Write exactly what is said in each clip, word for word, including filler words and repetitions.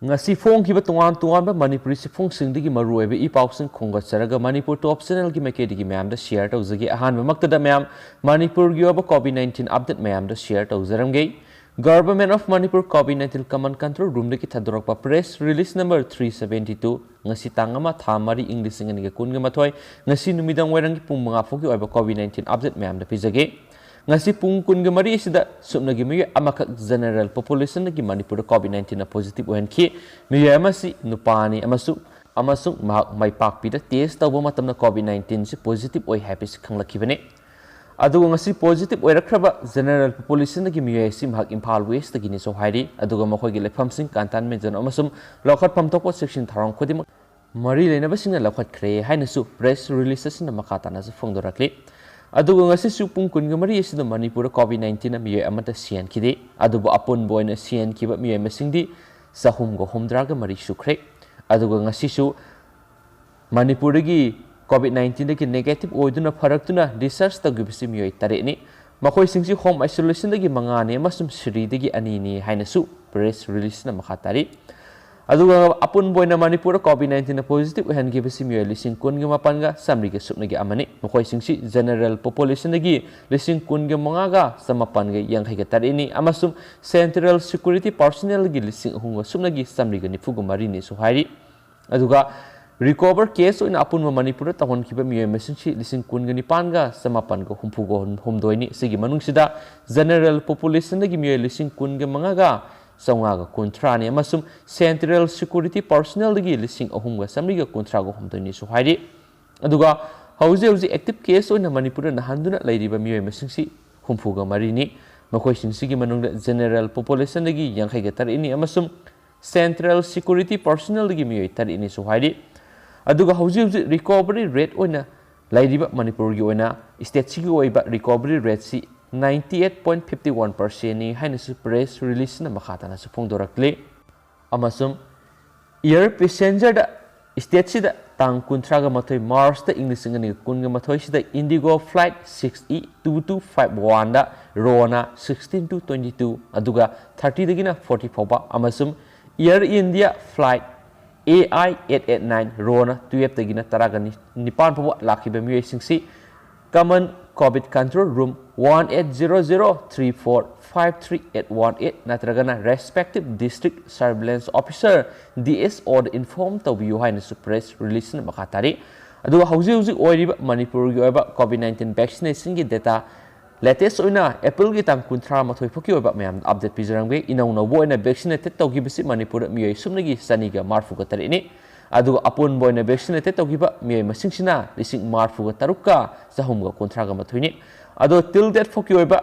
ꯉꯁꯤ ꯐꯣꯡꯈꯤꯕ ꯇꯣꯉꯥꯟ ꯇꯣꯉꯥꯟꯕ ꯃꯅꯤꯄꯨꯔꯤ ꯆꯦꯐꯣꯡꯁꯤꯡꯗꯒꯤ ꯃꯔꯨꯑꯣꯏꯕ ꯏ ꯄꯥꯎꯁꯤꯡ ꯈꯣꯝꯒꯠꯆꯔꯒ ꯃꯅꯤꯄꯨꯔ ꯇꯣꯞ ꯆꯦꯅꯦꯜꯒꯤ ꯃꯥꯏꯀꯩꯗꯒꯤ ꯃꯌꯥꯝꯗ ꯁꯤꯌꯔ ꯇꯧꯖꯒꯦ꯫ ꯑꯍꯥꯟꯕꯃꯛꯇꯗ ꯃꯌꯥꯝ ꯃꯅꯤꯄꯨꯔꯒꯤ ꯑꯣꯏꯕ ꯀꯣꯚꯤꯗ ꯅꯥꯏꯟꯇꯤꯟ ꯑꯞꯗꯦꯠ ꯃꯌꯥꯝꯗ ꯁꯤꯌꯔ ꯇꯧꯖꯔꯝꯒꯦ꯫ Government of Manipur COVID nineteen Command Control Roomꯗꯒꯤ ꯊꯥꯗꯣꯔꯛꯄ press release number three seventy two, ꯉꯁꯤ ꯇꯥꯡ ꯑꯃ, ꯊꯥ ꯃꯔꯤ, ꯏꯪ ꯂꯤꯁꯤꯡ ꯑꯅꯤꯒ ꯀꯨꯟꯒ ꯃꯥꯊꯣꯏ, ꯉꯁꯤ ꯅꯨꯃꯤꯗꯥꯡ ꯋꯥꯏꯔꯝꯒꯤ ꯄꯨꯡ ꯃꯉꯥ ꯐꯥꯎꯒꯤ ꯑꯣꯏꯕ ꯀꯣꯚꯤꯗ ꯅꯥꯏꯟꯇꯤꯟ ꯑꯞꯗꯦꯠ ꯃꯌꯥꯝꯗ ꯄꯤꯖꯒꯦ꯫ ꯉꯁꯤ ꯄꯨꯡ ꯀꯨꯟꯒ ꯃꯔꯤ ꯑꯁꯤꯗ ꯁꯨꯞꯅꯒꯤ ꯃꯤꯑꯣꯏ ꯑꯃꯈꯛ ꯖꯦꯅꯔꯦꯜ ꯄꯣꯄꯨꯂꯦꯁꯟꯗꯒꯤ ꯃꯅꯤꯄꯨꯔꯗ ꯀꯣꯚꯤꯗ ꯅꯥꯏꯟꯇꯤꯟꯅ ꯄꯣꯖꯤꯇꯤꯚ ꯑꯣꯏꯍꯟꯈꯤ꯫ ꯃꯤꯑꯣꯏ ꯑꯃꯁꯤ ꯅꯨꯄꯥꯅꯤ ꯑꯃꯁꯨꯡ, ꯑꯃꯁꯨꯡ ꯃꯍꯥꯛ ꯃꯥꯏ ꯄꯥꯛꯄꯤꯗ ꯇꯦꯁ ꯇꯧꯕ ꯃꯇꯝꯗ ꯀꯣꯚꯤꯗ ꯅꯥꯏꯟꯇꯤꯟꯁꯤ ꯄꯣꯖꯤꯇꯤꯚ ꯑꯣꯏ ꯍꯥꯏꯕꯁꯤ ꯈꯪꯂꯛꯈꯤꯕꯅꯤ꯫ ꯑꯗꯨꯒ ꯉꯁꯤ ꯄꯣꯖꯤꯇꯤꯚ ꯑꯣꯏꯔꯛꯈ꯭ꯔꯕ ꯖꯦꯅꯔꯦꯜ ꯄꯣꯄꯨꯂꯦꯁꯟꯗꯒꯤ ꯃꯤꯑꯣꯏ ꯑꯁꯤ ꯃꯍꯥꯛ ꯏꯝꯐꯥꯜ ꯋꯦꯁꯇꯒꯤꯅꯤꯁꯨ ꯍꯥꯏꯔꯤ꯫ ꯑꯗꯨꯒ ꯃꯈꯣꯏꯒꯤ ꯂꯩꯐꯝꯁꯤꯡ, ꯀꯟꯇꯦꯟꯃꯦꯟ ꯖꯣꯟ ꯑꯃꯁꯨꯡ ꯂꯧꯈꯠꯐꯝ ꯊꯣꯛꯄ ꯆꯦꯛꯁꯤꯟ ꯊꯧꯔꯥꯡ ꯈꯨꯗꯤꯡꯃꯛ ꯃꯔꯤ ꯂꯩꯅꯕꯁꯤꯡꯅ ꯂꯧꯈꯠꯈ꯭ꯔꯦ ꯍꯥꯏꯅꯁꯨ ꯄ꯭ꯔꯦꯁ ꯔꯤꯂꯤꯁ ꯑꯁꯤꯅ ꯃꯈꯥ ꯇꯥꯅꯁꯨ ꯐꯣꯡꯗꯣꯔꯛꯂꯤ꯫ ꯑꯗꯨꯒ ꯉꯁꯤꯁꯨ ꯄꯨꯡ ꯀꯨꯟꯒ ꯃꯔꯤ ꯑꯁꯤꯗ ꯃꯅꯤꯄꯨꯔꯗ ꯀꯣꯚꯤꯗ ꯅꯥꯏꯟꯇꯤꯟꯅ ꯃꯤꯑꯣꯏ ꯑꯃꯠꯇ ꯁꯤꯍꯟꯈꯤꯗꯦ꯫ ꯑꯗꯨꯕꯨ ꯑꯄꯨꯟꯕ ꯑꯣꯏꯅ ꯁꯤꯍꯟꯈꯤꯕ ꯃꯤꯑꯣꯏ ꯃꯁꯤꯡꯗꯤ ꯆꯍꯨꯝꯒ ꯍꯨꯝꯗ꯭ꯔꯥꯒ ꯃꯔꯤ ꯁꯨꯈ꯭ꯔꯦ꯫ ꯑꯗꯨꯒ ꯉꯁꯤꯁꯨ ꯃꯅꯤꯄꯨꯔꯗꯒꯤ ꯀꯣꯚꯤꯗ ꯅꯥꯏꯟꯇꯤꯟꯗꯒꯤ ꯅꯦꯒꯦꯇꯤꯚ ꯑꯣꯏꯗꯨꯅ ꯐꯔꯛꯇꯨꯅ ꯗꯤꯁꯆꯥꯔꯖ ꯇꯧꯈꯤꯕꯁꯤ ꯃꯤꯑꯣꯏ ꯇꯔꯦꯠꯅꯤ꯫ ꯃꯈꯣꯏꯁꯤꯡꯁꯤ ꯍꯣꯝ ꯑꯥꯏꯁꯣꯂꯦꯁꯟꯗꯒꯤ ꯃꯉꯥꯅꯤ ꯑꯃꯁꯨꯡ ꯁꯤꯔꯤꯗꯒꯤ ꯑꯅꯤꯅꯤ ꯍꯥꯏꯅꯁꯨ ꯄ꯭ꯔꯦꯁ ꯔꯤꯂꯤꯁꯅ ꯃꯈꯥ ꯇꯥꯔꯤ꯫ ꯑꯗꯨꯒ ꯑꯄꯨꯟꯕ ꯑꯣꯏꯅ ꯃꯅꯤꯄꯨꯔꯗ ꯀꯣꯚꯤꯗ ꯅꯥꯏꯟꯇꯤꯟꯅ ꯄꯣꯖꯤꯇꯤꯚ ꯑꯣꯏꯍꯟꯈꯤꯕꯁꯤ ꯃꯤꯑꯣꯏ ꯂꯤꯁꯤꯡ ꯀꯨꯟꯒ ꯃꯥꯄꯟꯒ ꯆꯥꯃꯔꯤꯒ ꯁꯨꯞꯅꯒꯤ ꯑꯃꯅꯤ꯫ ꯃꯈꯣꯏꯁꯤꯡꯁꯤ ꯖꯦꯅꯔꯦꯜ ꯄꯣꯄꯨꯂꯦꯁꯟꯗꯒꯤ ꯂꯤꯁꯤꯡ ꯀꯨꯟꯒ ꯃꯉꯥꯒ ꯆꯃꯥꯄꯟꯒ ꯌꯥꯡꯈꯩꯒ ꯇꯔꯦꯠꯅꯤ ꯑꯃꯁꯨꯡ ꯁꯦꯟꯇ꯭ꯔꯦꯜ ꯁꯦꯀ꯭ꯌꯨꯔꯤꯇꯤ ꯄꯥꯔꯁꯣꯅꯦꯜꯒꯤ ꯂꯤꯁꯤꯡ ꯑꯍꯨꯝꯒ ꯁꯨꯞꯅꯒꯤ ꯆꯥꯃꯔꯤꯒ ꯅꯤꯐꯨꯒ ꯃꯔꯤꯅꯤꯁꯨ ꯍꯥꯏꯔꯤ꯫ ꯑꯗꯨꯒ ꯔꯤꯀꯣꯚꯔ ꯀꯦꯁ ꯑꯣꯏꯅ ꯑꯄꯨꯟꯕ ꯃꯅꯤꯄꯨꯔꯗ ꯇꯧꯍꯟꯈꯤꯕ ꯃꯤꯑꯣꯏ ꯃꯁꯤꯡꯁꯤ ꯂꯤꯁꯤꯡ ꯀꯨꯟꯒ ꯅꯤꯄꯥꯟꯒ ꯆꯃꯥꯄꯟꯒ ꯍꯨꯝꯐꯨꯒ ꯍꯨꯝꯗꯣꯏꯅꯤ꯫ ꯁꯤꯒꯤ ꯃꯅꯨꯡꯁꯤꯗ ꯖꯦꯅꯔꯦꯜ ꯄꯣꯄꯨꯂꯦꯁꯟꯗꯒꯤ ꯃꯤꯑꯣꯏ ꯂꯤꯁꯤꯡ ꯀꯨꯟꯒ ꯃꯉꯥꯒ ꯆꯥꯃꯉꯥꯒ ꯀꯨꯟꯊ꯭ꯔꯥꯅꯤ ꯑꯃꯁꯨꯡ ꯁꯦꯟꯇ꯭ꯔꯦꯜ ꯁꯦꯀ꯭ꯌꯨꯔꯤꯇꯤ ꯄꯥꯔꯁꯣꯅꯦꯜꯗꯒꯤ ꯂꯤꯁꯤꯡ ꯑꯍꯨꯝꯒ ꯆꯥꯃꯔꯤꯒ ꯀꯨꯟꯊ꯭ꯔꯥꯒ ꯍꯨꯝꯗꯣꯏꯅꯤꯁꯨ ꯍꯥꯏꯔꯤ꯫ ꯑꯗꯨꯒ ꯍꯧꯖꯤꯛ ꯍꯧꯖꯤꯛ ꯑꯦꯛꯇꯤꯚ ꯀꯦꯁ ꯑꯣꯏꯅ ꯃꯅꯤꯄꯨꯔꯗ ꯅꯥꯍꯟꯗꯨꯅ ꯂꯩꯔꯤꯕ ꯃꯤꯑꯣꯏ ꯃꯁꯤꯡꯁꯤ ꯍꯨꯝꯐꯨꯒ ꯃꯔꯤꯅꯤ꯫ ꯃꯈꯣꯏꯁꯤꯡꯁꯤꯒꯤ ꯃꯅꯨꯡꯗ ꯖꯦꯅꯔꯦꯜ ꯄꯣꯄꯨꯂꯦꯁꯟꯗꯒꯤ ꯌꯥꯡꯈꯩꯒ ꯇꯔꯦꯠꯅꯤ ꯑꯃꯁꯨꯡ ꯁꯦꯟꯇ꯭ꯔꯦꯜ ꯁꯦꯀ꯭ꯌꯨꯔꯤꯇꯤ ꯄꯥꯔꯁꯣꯅꯦꯜꯗꯒꯤ ꯃꯤꯑꯣꯏ ꯇꯔꯦꯠꯅꯤꯁꯨ ꯍꯥꯏꯔꯤ꯫ ꯑꯗꯨꯒ ꯍꯧꯖꯤꯛ ꯍꯧꯖꯤꯛ ꯔꯤꯀꯣꯚꯔꯤ ꯔꯦꯠ ꯑꯣꯏꯅ ꯂꯩꯔꯤꯕ ꯃꯅꯤꯄꯨꯔꯒꯤ ꯑꯣꯏꯅ ꯁ꯭ꯇꯦꯠꯁꯤꯒꯤ ꯑꯣꯏꯕ ꯔꯤꯀꯣꯚꯔꯤ ꯔꯦꯠꯁꯤ ninety eight point fifty one percentꯅꯤ ꯍꯥꯏꯅꯁꯨ ꯄ꯭ꯔꯦꯁ ꯔꯤꯂꯤꯁꯅ ꯃꯈꯥ ꯇꯥꯅꯁꯨ ꯐꯣꯡꯗꯣꯔꯛꯂꯤ꯫ ꯑꯃꯁꯨꯡ ꯏꯌꯔ ꯄꯦꯁꯦꯟꯖꯔꯗ ꯁ꯭ꯇꯦꯠꯁꯤꯗ ꯇꯥꯡ ꯀꯨꯟꯊ꯭ꯔꯥꯒ ꯃꯥꯊꯣꯏ ꯃꯥꯔꯆꯇ ꯏꯪ ꯂꯤꯁꯤꯡ ꯑꯅꯤꯒ ꯀꯨꯟꯒ ꯃꯥꯊꯣꯏꯁꯤꯗ IndiGo flight six E two two five oneꯗ ꯔꯣꯅ sixteen to twenty two, ꯑꯗꯨꯒ thirtyꯗꯒꯤꯅ forty ꯐꯥꯎꯕ, ꯑꯃꯁꯨꯡ Air India flight A I eight eight nine RONA twelve ꯇꯒꯤꯅ ꯇꯔꯥꯒ ꯅꯤꯄꯥꯟ ꯐꯥꯎꯕ ꯂꯥꯛꯈꯤꯕ ꯃꯤꯑꯣꯏꯁꯤꯡꯁꯤ Common COVID Control Room one eight zero zero three four five three eight one eight ꯅꯠꯇ꯭ꯔꯒꯅ respective District Surveillance Officer, D S O ꯗ inform ꯇꯧꯕꯤꯌꯨ ꯍꯥꯏꯅꯁꯨ press release ꯅ ꯃꯈꯥ ꯇꯥꯔꯤ꯫ ꯑꯗꯨꯒ ꯍꯧꯖꯤꯛ ꯍꯧꯖꯤꯛ ꯑꯣꯏꯔꯤꯕ ꯃꯅꯤꯄꯨꯔꯒꯤ ꯑꯣꯏꯕ COVID nineteen vaccination ꯒꯤ data latest ꯑꯣꯏꯅ April ꯒꯤ ꯇꯥꯡ ꯀꯨꯟꯊ꯭ꯔꯥ ꯃꯥꯊꯣꯏ ꯐꯥꯎꯒꯤ ꯑꯣꯏꯕ ꯃꯌꯥꯝꯗ update ꯄꯤꯖꯔꯝꯒꯦ꯫ ꯏꯅꯧ ꯅꯧꯕ ꯑꯣꯏꯅ vaccinated ꯇꯧꯈꯤꯕꯁꯤ ꯃꯅꯤꯄꯨꯔꯗ ꯃꯤꯑꯣꯏ ꯁꯨꯞꯅꯒꯤ ꯆꯅꯤꯒ ꯃꯔꯤꯐꯨꯒ ꯇꯔꯦꯠꯅꯤ꯫ ꯑꯗꯨꯒ ꯑꯄꯨꯟꯕ ꯑꯣꯏꯅ vaccinated ꯇꯧꯈꯤꯕ ꯃꯤꯑꯣꯏ ꯃꯁꯤꯡꯁꯤꯅ ꯂꯤꯁꯤꯡ ꯃꯔꯤꯐꯨꯒ ꯇꯔꯨꯛꯀ ꯆꯍꯨꯝꯒ ꯀꯨꯟꯊ꯭ꯔꯥꯒ ꯃꯥꯊꯣꯏꯅꯤ꯫ ꯑꯗꯣ till date ꯐꯥꯎꯒꯤ ꯑꯣꯏꯕ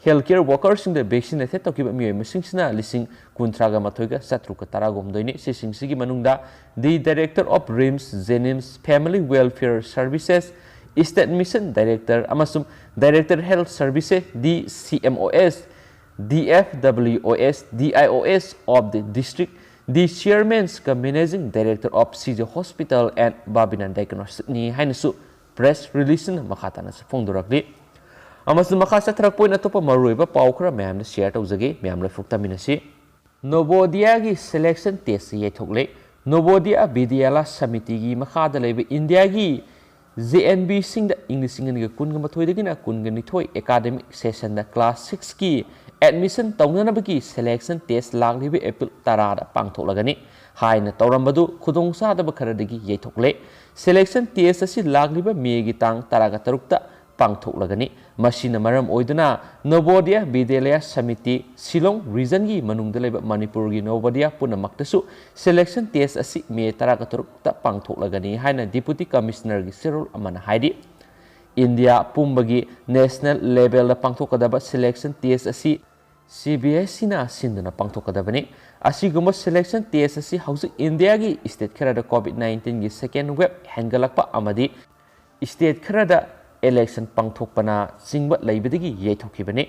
healthcare worker ꯁꯤꯡꯗ vaccinated ꯇꯧꯈꯤꯕ ꯃꯤꯑꯣꯏ ꯃꯁꯤꯡꯁꯤꯅ ꯂꯤꯁꯤꯡ ꯀꯨꯟꯊ꯭ꯔꯥꯒ ꯃꯥꯊꯣꯏꯒ ꯆꯥꯇ꯭ꯔꯨꯛꯀ ꯇꯔꯥꯒ ꯍꯨꯝꯗꯣꯏꯅꯤ꯫ ꯁꯤꯁꯤꯡꯁꯤꯒꯤ ꯃꯅꯨꯡꯗ the Director of RIMS, JNIMS, Family Welfare Services, State Mission Director ꯑꯃꯁꯨꯡ Director Health Services, DCMOs, DFWOs, DIOs of the district, the chairmans ꯀ Managing Director of CG Hospital and Babina Diagnostic ꯅꯤ ꯍꯥꯏꯅꯁꯨ press release ꯅ ꯃꯈꯥ ꯇꯥꯅꯁꯨ ꯐꯣꯡꯗꯣꯔꯛꯂꯤ꯫ ꯑꯃꯁꯨꯡ ꯃꯈꯥ ꯆꯠꯊꯔꯛꯄ ꯑꯣꯏꯅ ꯑꯇꯣꯞꯄ ꯃꯔꯨꯑꯣꯏꯕ ꯄꯥꯎ ꯈꯔ ꯃꯌꯥꯝꯗ share ꯇꯧꯖꯒꯦ, ꯃꯌꯥꯝ ꯂꯣꯏꯐꯨꯛ ꯇꯥꯃꯤꯟꯅꯁꯤ꯫ ꯅꯣꯕꯣꯗꯤꯌꯥꯒꯤ selection test ꯌꯩꯊꯣꯛꯂꯦ꯫ ꯅꯣꯕꯣꯗꯤꯌꯥ ꯕꯤꯗ꯭ꯌꯥꯂꯥ ꯁꯃꯤꯇꯤꯒꯤ ꯃꯈꯥꯗ ꯂꯩꯕ ꯏꯟꯗꯤꯌꯥꯒꯤ JNV ꯁꯤꯡꯗ ꯏꯪ ꯂꯤꯁꯤꯡ ꯑꯅꯤꯒ ꯀꯨꯟꯒ ꯃꯥꯊꯣꯏꯗꯒꯤꯅ ꯀꯨꯟꯒ ꯅꯤꯊꯣꯏ academic session ꯗ class six ꯀꯤ admission ꯇꯧꯅꯅꯕꯒꯤ selection test ꯂꯥꯛꯂꯤꯕ April ꯇꯔꯥꯗ ꯄꯥꯡꯊꯣꯛꯂꯒꯅꯤ ꯍꯥꯏꯅ ꯇꯧꯔꯝꯕꯗꯨ ꯈꯨꯗꯣꯡꯆꯥꯗꯕ ꯈꯔꯗꯒꯤ ꯌꯩꯊꯣꯛꯂꯦ꯫ Selection test ꯑꯁꯤ ꯂꯥꯛꯂꯤꯕ May ꯒꯤ ꯇꯥꯡ ꯇꯔꯥꯒ ꯇꯔꯨꯛꯇ ꯄꯥꯡꯊꯣꯛꯂꯒꯅꯤ꯫ ꯃꯁꯤꯅ ꯃꯔꯝ ꯑꯣꯏꯗꯨꯅ ꯅꯣꯕꯣꯗꯤꯌꯥ ꯕꯤꯗ꯭ꯌꯥꯂꯌꯥ ꯁꯃꯤꯇꯤ, ꯁꯤꯂꯣꯡ region ꯒꯤ ꯃꯅꯨꯡꯗ ꯂꯩꯕ ꯃꯅꯤꯄꯨꯔꯒꯤ ꯅꯣꯕꯣꯗꯤꯌꯥ ꯄꯨꯝꯅꯃꯛꯇꯁꯨ selection test ꯑꯁꯤ May ꯇꯔꯥꯒ ꯇꯔꯨꯛꯇ ꯄꯥꯡꯊꯣꯛꯂꯒꯅꯤ ꯍꯥꯏꯅ Deputy Commissioner ꯒꯤ ꯆꯦꯔꯣꯜ ꯑꯃꯅ ꯍꯥꯏꯔꯤ꯫ ꯏꯟꯗꯤꯌꯥ ꯄꯨꯝꯕꯒꯤ national level ꯗ ꯄꯥꯡꯊꯣꯛꯀꯗꯕ selection test ꯑꯁꯤ CBSE ꯅ ꯁꯤꯟꯗꯨꯅ ꯄꯥꯡꯊꯣꯛꯀꯗꯕꯅꯤ꯫ ꯑꯁꯤꯒꯨꯝꯕ selection test ꯑꯁꯤ ꯍꯧꯖꯤꯛ ꯏꯟꯗꯤꯌꯥꯒꯤ state ꯈꯔꯗ COVID nineteen ꯒꯤ second wave ꯍꯦꯟꯒꯠꯂꯛꯄ ꯑꯃꯗꯤ state ꯈꯔꯗ election ꯄꯥꯡꯊꯣꯛꯄꯅ ꯆꯤꯡꯕ ꯂꯩꯕꯗꯒꯤ ꯌꯩꯊꯣꯛꯈꯤꯕꯅꯤ꯫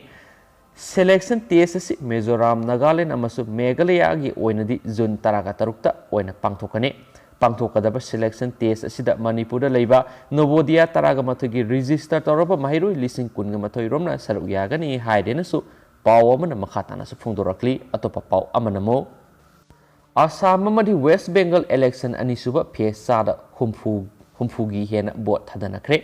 Selection test ꯑꯁꯤ ꯃꯤꯖꯣꯔꯥꯝ, ꯅꯥꯒꯥꯂꯦꯟ ꯑꯃꯁꯨꯡ ꯃꯦꯘꯥꯂꯌꯥꯒꯤ ꯑꯣꯏꯅꯗꯤ June ꯇꯔꯥꯒ ꯇꯔꯨꯛꯇ ꯑꯣꯏꯅ ꯄꯥꯡꯊꯣꯛꯀꯅꯤ꯫ ꯄꯥꯡꯊꯣꯛꯀꯗꯕ selection test ꯑꯁꯤꯗ ꯃꯅꯤꯄꯨꯔꯗ ꯂꯩꯕ ꯅꯣꯕꯣꯗꯤꯌꯥ ꯇꯔꯥꯒ ꯃꯥꯊꯣꯏꯒꯤ register ꯇꯧꯔꯕ ꯃꯍꯩꯔꯣꯏ ꯂꯤꯁꯤꯡ ꯀꯨꯟꯒ ꯃꯥꯊꯣꯏ ꯔꯣꯝꯅ ꯁꯔꯨꯛ ꯌꯥꯒꯅꯤ ꯍꯥꯏꯗꯦꯅꯁꯨ ꯄꯥꯎ ꯑꯃꯅ ꯃꯈꯥ ꯇꯥꯅꯁꯨ ꯐꯣꯡꯗꯣꯔꯛꯂꯤ꯫ ꯑꯇꯣꯞꯄ ꯄꯥꯎ ꯑꯃꯅ ꯑꯃꯨꯛ ꯑꯁꯥꯝ ꯑꯃꯗꯤ ꯋꯦꯁ ꯕꯦꯡꯒꯜ election ꯑꯅꯤꯁꯨꯕ phase ꯆꯥꯗ ꯍꯨꯝꯐꯨ, ꯍꯨꯝꯐꯨꯒꯤ ꯍꯦꯟꯅ vote ꯊꯥꯗꯅꯈ꯭ꯔꯦ꯫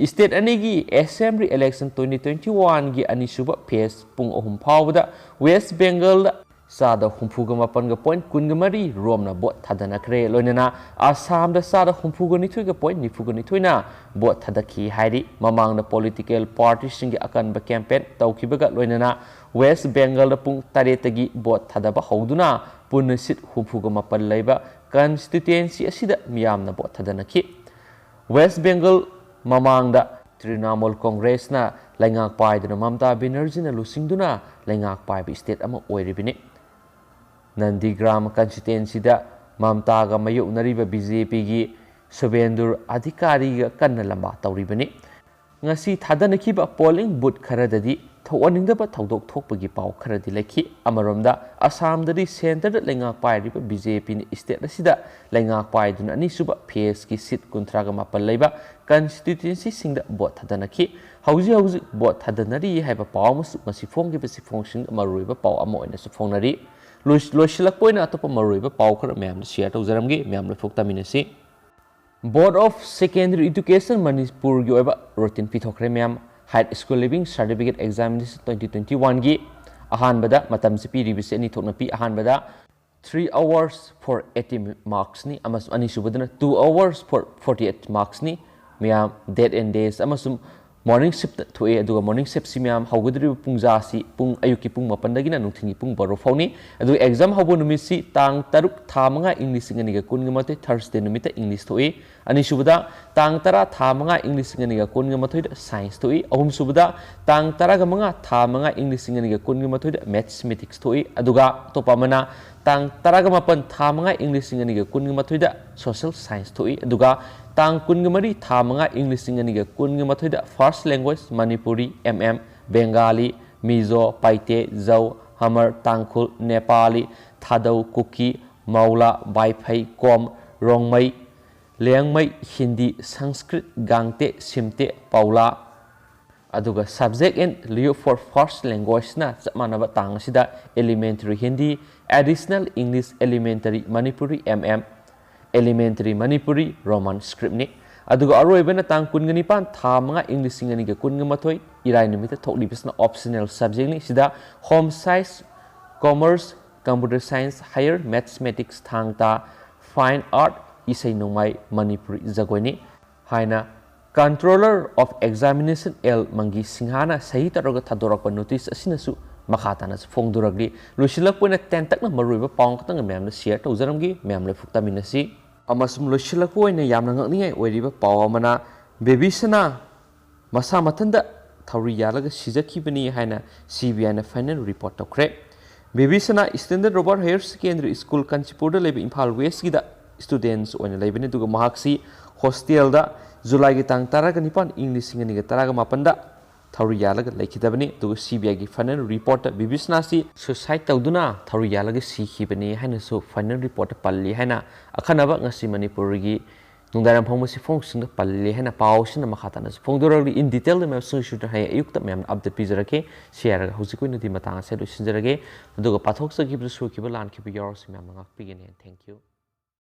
State ꯑꯅꯤꯒꯤ assembly election twenty twenty oneꯒꯤ ꯑꯅꯤꯁꯨꯕ phase ꯄꯨꯡ ꯑꯍꯨꯝ ꯐꯥꯎꯕꯗ ꯋꯦꯁ ꯕꯦꯡꯒꯜꯗ ꯆꯥꯗ ꯍꯨꯝꯐꯨꯒ ꯃꯥꯄꯟꯒ point ꯀꯨꯟꯒ ꯃꯔꯤ ꯔꯣꯝꯅ vote ꯊꯥꯗꯅꯈ꯭ꯔꯦ꯫ ꯂꯣꯏꯅꯅ ꯑꯁꯥꯝꯗ ꯆꯥꯗ ꯍꯨꯝꯐꯨꯒ ꯅꯤꯊꯣꯏꯒ point ꯅꯤꯐꯨꯒ ꯅꯤꯊꯣꯏꯅ vote ꯊꯥꯗꯈꯤ ꯍꯥꯏꯔꯤ꯫ ꯃꯃꯥꯡꯗ political partyꯁꯤꯡꯒꯤ ꯑꯀꯟꯕ campaign ꯇꯧꯈꯤꯕꯒ ꯂꯣꯏꯅꯅ ꯋꯦꯁ ꯕꯦꯡꯒꯜꯗ ꯄꯨꯡ ꯇꯔꯦꯠꯇꯒꯤ vote ꯊꯥꯗꯕ ꯍꯧꯗꯨꯅ ꯄꯨꯟꯅ seat ꯍꯨꯝꯐꯨꯒ ꯃꯥꯄꯟ ꯂꯩꯕ constituency ꯑꯁꯤꯗ ꯃꯤꯌꯥꯝꯅ vote ꯊꯥꯗꯅꯈꯤ꯫ ꯋꯦꯁ ꯕꯦꯡꯒꯜ ꯃꯃꯥꯡꯗ ꯇ꯭ꯔꯤꯅꯥꯃꯨꯜ ꯀꯣꯡꯒ꯭ꯔꯦꯁꯅ ꯂꯩꯉꯥꯛ ꯄꯥꯏꯗꯨꯅ ꯃꯃꯇꯥ ꯕꯦꯅꯔꯖꯤꯅ ꯂꯨꯆꯤꯡꯗꯨꯅ ꯂꯩꯉꯥꯛ ꯄꯥꯏꯕ state ꯑꯃ ꯑꯣꯏꯔꯤꯕꯅꯤ꯫ ꯅꯟꯗꯤꯒ꯭ꯔꯥꯝ constituencyꯗ ꯃꯃꯇꯥꯒ ꯃꯥꯌꯣꯛꯅꯔꯤꯕ BJPꯒꯤ ꯁꯨꯕꯦꯟꯗꯨꯔ ꯑꯙꯤꯀꯥꯔꯤꯒ ꯀꯟꯅ ꯂꯝꯕꯥ ꯇꯧꯔꯤꯕꯅꯤ꯫ ꯉꯁꯤ ꯊꯥꯗꯅꯈꯤꯕ polling booth ꯈꯔꯗꯗꯤ ꯊꯣꯛꯍꯟꯅꯤꯡꯗꯕ ꯊꯧꯗꯣꯛ ꯊꯣꯛꯄꯒꯤ ꯄꯥꯎ ꯈꯔꯗꯤ ꯂꯩꯈꯤ꯫ ꯑꯃꯔꯣꯝꯗ, ꯑꯁꯥꯝꯗꯗꯤ centreꯗ ꯂꯩꯉꯥꯛ ꯄꯥꯏꯔꯤꯕ BJPꯅ state ꯑꯁꯤꯗ ꯂꯩꯉꯥꯛ ꯄꯥꯏꯗꯨꯅ ꯑꯅꯤꯁꯨꯕ phaseꯀꯤ seat ꯀꯨꯟꯊ꯭ꯔꯥꯒ ꯃꯥꯄꯟ ꯂꯩꯕ constituencyꯁꯤꯡꯗ vote ꯊꯥꯗꯅꯈꯤ꯫ ꯍꯧꯖꯤꯛ ꯍꯧꯖꯤꯛ vote ꯊꯥꯗꯅꯔꯤ ꯍꯥꯏꯕ ꯄꯥꯎ ꯑꯃꯁꯨ ꯉꯁꯤ ꯐꯣꯡꯈꯤꯕ ꯆꯦꯐꯣꯡꯁꯤꯡꯗ ꯃꯔꯨꯑꯣꯏꯕ ꯄꯥꯎ ꯑꯃ ꯑꯣꯏꯅꯁꯨ ꯐꯣꯡꯅꯔꯤ꯫ ꯂꯣꯏꯁ-, ꯂꯣꯏꯁꯤꯜꯂꯛꯄ ꯑꯣꯏꯅ ꯑꯇꯣꯞꯄ ꯃꯔꯨꯑꯣꯏꯕ ꯄꯥꯎ ꯈꯔ ꯃꯌꯥꯝꯗ share ꯇꯧꯖꯔꯝꯒꯦ꯫ ꯃꯌꯥꯝ ꯂꯣꯏꯊꯣꯛ ꯇꯥꯃꯤꯟꯅꯁꯤ꯫ Board of Secondary Education ꯃꯅꯤꯄꯨꯔꯒꯤ ꯑꯣꯏꯕ routine ꯄꯤꯊꯣꯛꯈ꯭ꯔꯦ ꯃꯌꯥꯝ꯫ High School Leaving Certificate Examination twenty twenty oneꯒꯤ ꯑꯍꯥꯟꯕꯗ ꯃꯇꯝꯁꯤ ꯄꯤꯔꯤꯕꯁꯤ ꯑꯅꯤ ꯊꯣꯛꯅ ꯄꯤ꯫ ꯑꯍꯥꯟꯕꯗ three hours for eighty marksꯅꯤ ꯑꯃꯁꯨꯡ ꯑꯅꯤꯁꯨꯕꯗꯅ two hours for forty eight marksꯅꯤ꯫ ꯃꯌꯥꯝ date and days ꯑꯃꯁꯨꯡ morning shift ꯊꯣꯛꯑꯦ꯫ ꯑꯗꯨꯒ morning shiftꯁꯤ ꯃꯌꯥꯝ ꯍꯧꯒꯗꯧꯔꯤꯕ ꯄꯨꯡꯖꯥꯁꯤ ꯄꯨꯡ, ꯑꯌꯨꯛꯀꯤ ꯄꯨꯡ ꯃꯥꯄꯟꯗꯒꯤꯅ ꯅꯨꯡꯊꯤꯜꯒꯤ ꯄꯨꯡ ꯕꯥꯔꯣ ꯐꯥꯎꯅꯤ꯫ ꯑꯗꯨꯒ exam ꯍꯧꯕ ꯅꯨꯃꯤꯠꯁꯤ ꯇꯥꯡ ꯇꯔꯨꯛ, ꯊꯥ ꯃꯉꯥ, ꯏꯪ ꯂꯤꯁꯤꯡ ꯑꯅꯤꯒ ꯀꯨꯟꯒ ꯃꯥꯊꯣꯏ, Thursday ꯅꯨꯃꯤꯠꯇ English ꯊꯣꯛꯏ꯫ ꯑꯅꯤꯁꯨꯕꯗ, ꯇꯥꯡ ꯇꯔꯥ, ꯊꯥ ꯃꯉꯥ, ꯏꯪ ꯂꯤꯁꯤꯡ ꯑꯅꯤꯒ ꯀꯨꯟꯒ ꯃꯥꯊꯣꯏꯗ Science ꯊꯣꯛꯏ꯫ ꯑꯍꯨꯝꯁꯨꯕꯗ, ꯇꯥꯡ ꯇꯔꯥꯒ ꯃꯉꯥ, ꯊꯥ ꯃꯉꯥ, ꯏꯪ ꯂꯤꯁꯤꯡ ꯑꯅꯤꯒ ꯀꯨꯟꯒ ꯃꯥꯊꯣꯏꯗ Mathematics ꯊꯣꯛꯏ꯫ ꯑꯗꯨꯒ ꯑꯇꯣꯞꯄ ꯑꯃꯅ, ꯇꯥꯡ ꯇꯔꯥꯒ ꯃꯥꯄꯟ, ꯊꯥ ꯃꯉꯥ, ꯏꯪ ꯂꯤꯁꯤꯡ ꯑꯅꯤꯒ ꯀꯨꯟꯒ ꯃꯥꯊꯣꯏꯗ Social Science ꯊꯣꯛꯏ꯫ ꯑꯗꯨꯒ ꯇꯥꯡ ꯀꯨꯟꯒ ꯃꯔꯤ, ꯊꯥ ꯃꯉꯥ, ꯏꯪ ꯂꯤꯁꯤꯡ ꯑꯅꯤꯒ ꯀꯨꯟꯒ ꯃꯥꯊꯣꯏꯗ First Language Manipuri, M M, Bengali, Mizo, Paite, Zou, Hamar, Tangkhul, Nepali, Thadou, Kuki, Maula, Vaiphei, Kom, Rongmei, Liangmai, Hindi, Sanskrit, ꯒꯥꯡꯇꯦ, ꯁꯤꯝꯇꯦ, ꯄꯥꯎꯂꯥ꯫ ꯑꯗꯨꯒ subject in lieu for first languageꯅ ꯆꯞ ꯃꯥꯟꯅꯕ ꯇꯥꯡ ꯑꯁꯤꯗ elementary Hindi, Additional English Elementary Manipuri M M, Elementary Manipuri Roman scriptꯅꯤ꯫ ꯑꯗꯨꯒ ꯑꯔꯣꯏꯕꯅ ꯇꯥꯡ ꯀꯨꯟꯒ ꯅꯤꯄꯥꯟ ꯊꯥ ꯃꯉꯥ ꯏꯪ ꯂꯤꯁꯤꯡ ꯑꯅꯤꯒ ꯀꯨꯟꯒ ꯃꯥꯊꯣꯏ ꯏꯔꯥꯏ ꯅꯨꯃꯤꯠꯇ ꯊꯣꯛꯂꯤꯕꯁꯤꯅ optional subjectꯅꯤ꯫ ꯁꯤꯗ Home Science, Commerce, Computer Science, Higher Mathematics, ꯊꯥꯡ ꯇꯥ, Fine Art, ꯏꯁꯩ ꯅꯣꯡꯃꯥꯏ, ꯃꯅꯤꯄꯨꯔꯤ ꯖꯒꯣꯏꯅꯤ ꯍꯥꯏꯅ Controller of Examination ꯑꯦꯜ ꯃꯪꯒꯤ ꯁꯤꯡꯍꯥꯅ ꯁꯍꯤ ꯇꯧꯔꯒ ꯊꯥꯗꯣꯔꯛꯄ notice ꯑꯁꯤꯅꯁꯨ ꯃꯈꯥ ꯇꯥꯅꯁꯨ ꯐꯣꯡꯗꯣꯔꯛꯂꯤ꯫ ꯂꯣꯏꯁꯤꯜꯂꯛꯄ ꯑꯣꯏꯅ ꯇꯦꯟꯇꯛꯅ ꯃꯔꯨꯑꯣꯏꯕ ꯄꯥꯎ ꯈꯛꯇꯪ ꯃꯌꯥꯝꯗ share ꯇꯧꯖꯔꯝꯒꯦ꯫ ꯃꯌꯥꯝ ꯂꯣꯏꯐꯨꯛ ꯇꯥꯃꯤꯟꯅꯁꯤ꯫ ꯑꯃꯁꯨꯡ ꯂꯣꯏꯁꯤꯜꯂꯛꯄ ꯑꯣꯏꯅ ꯌꯥꯝꯅ ꯉꯛꯅꯤꯡꯉꯥꯏ ꯑꯣꯏꯔꯤꯕ ꯄꯥꯎ ꯑꯃꯅ, ꯕꯦꯕꯤꯁꯅꯥ ꯃꯁꯥ ꯃꯊꯟꯇ ꯊꯧꯔꯤ ꯌꯥꯜꯂꯒ ꯁꯤꯖꯈꯤꯕꯅꯤ ꯍꯥꯏꯅ ꯁꯤ ꯕꯤ ꯑꯥꯏꯅ final report ꯇꯧꯈ꯭ꯔꯦ꯫ ꯕꯦꯕꯤꯁꯅꯥ Standard Robert Higher Secondary School, ꯀꯥꯟꯆꯤꯄꯨꯔꯗ ꯂꯩꯕ ꯏꯝꯐꯥꯜ Westꯀꯤꯗ students ꯑꯣꯏꯅ ꯂꯩꯕꯅꯤ꯫ ꯑꯗꯨꯒ ꯃꯍꯥꯛꯁꯤ hostelꯗ ꯖꯨꯂꯥꯏꯒꯤ ꯇꯥꯡ ꯇꯔꯥꯒ ꯅꯤꯄꯥꯟ ꯏꯪ ꯂꯤꯁꯤꯡ ꯑꯅꯤꯒ ꯇꯔꯥꯒ ꯃꯥꯄꯟꯗ ꯊꯧꯔꯤ ꯌꯥꯜꯂꯒ ꯂꯩꯈꯤꯗꯕꯅꯤ꯫ ꯑꯗꯨꯒ ꯁꯤ ꯕꯤ ꯑꯥꯏꯒꯤ final reportꯇ ꯕꯦꯕꯤꯁꯅꯥꯁꯤ suicide ꯇꯧꯗꯨꯅ ꯊꯧꯔꯤ ꯌꯥꯜꯂꯒ ꯁꯤꯈꯤꯕꯅꯤ ꯍꯥꯏꯅꯁꯨ final reportꯇ ꯄꯜꯂꯤ ꯍꯥꯏꯅ ꯑꯈꯟꯅꯕ ꯉꯁꯤ ꯃꯅꯤꯄꯨꯔꯒꯤ ꯅꯨꯡꯗꯥꯡꯋꯥꯏꯔꯝ ꯐꯣꯡꯕꯁꯤ ꯐꯣꯡꯁꯤꯡꯗ ꯄꯜꯂꯤ ꯍꯥꯏꯅ ꯄꯥꯎꯁꯤꯅ ꯃꯈꯥ ꯇꯥꯅꯁꯨ ꯐꯣꯡꯗꯣꯔꯛꯂꯤ꯫ In detailꯗ ꯃꯌꯥꯝ ꯁꯨꯡꯁꯣꯏ ꯁꯣꯏꯗꯅ ꯍꯌꯦꯡ ꯑꯌꯨꯛꯇ ꯃꯌꯥꯝꯅ update ꯄꯤꯖꯔꯛꯀꯦ꯫ ꯁꯤ ꯍꯥꯏꯔꯒ ꯍꯧꯖꯤꯛꯀꯤ ꯑꯣꯏꯅꯗꯤ ꯃꯇꯥꯡ ꯑꯁꯤꯗ ꯂꯣꯏꯁꯤꯟꯖꯔꯒꯦ꯫ ꯑꯗꯨꯒ ꯄꯥꯊꯣꯛꯆꯈꯤꯕꯗ ꯁꯣꯏꯈꯤꯕ ꯂꯥꯟꯈꯤꯕ ꯌꯥꯎꯔꯁꯨ ꯃꯌꯥꯝꯅ ꯉꯥꯛꯄꯤꯒꯅꯤ꯫ Thank you꯫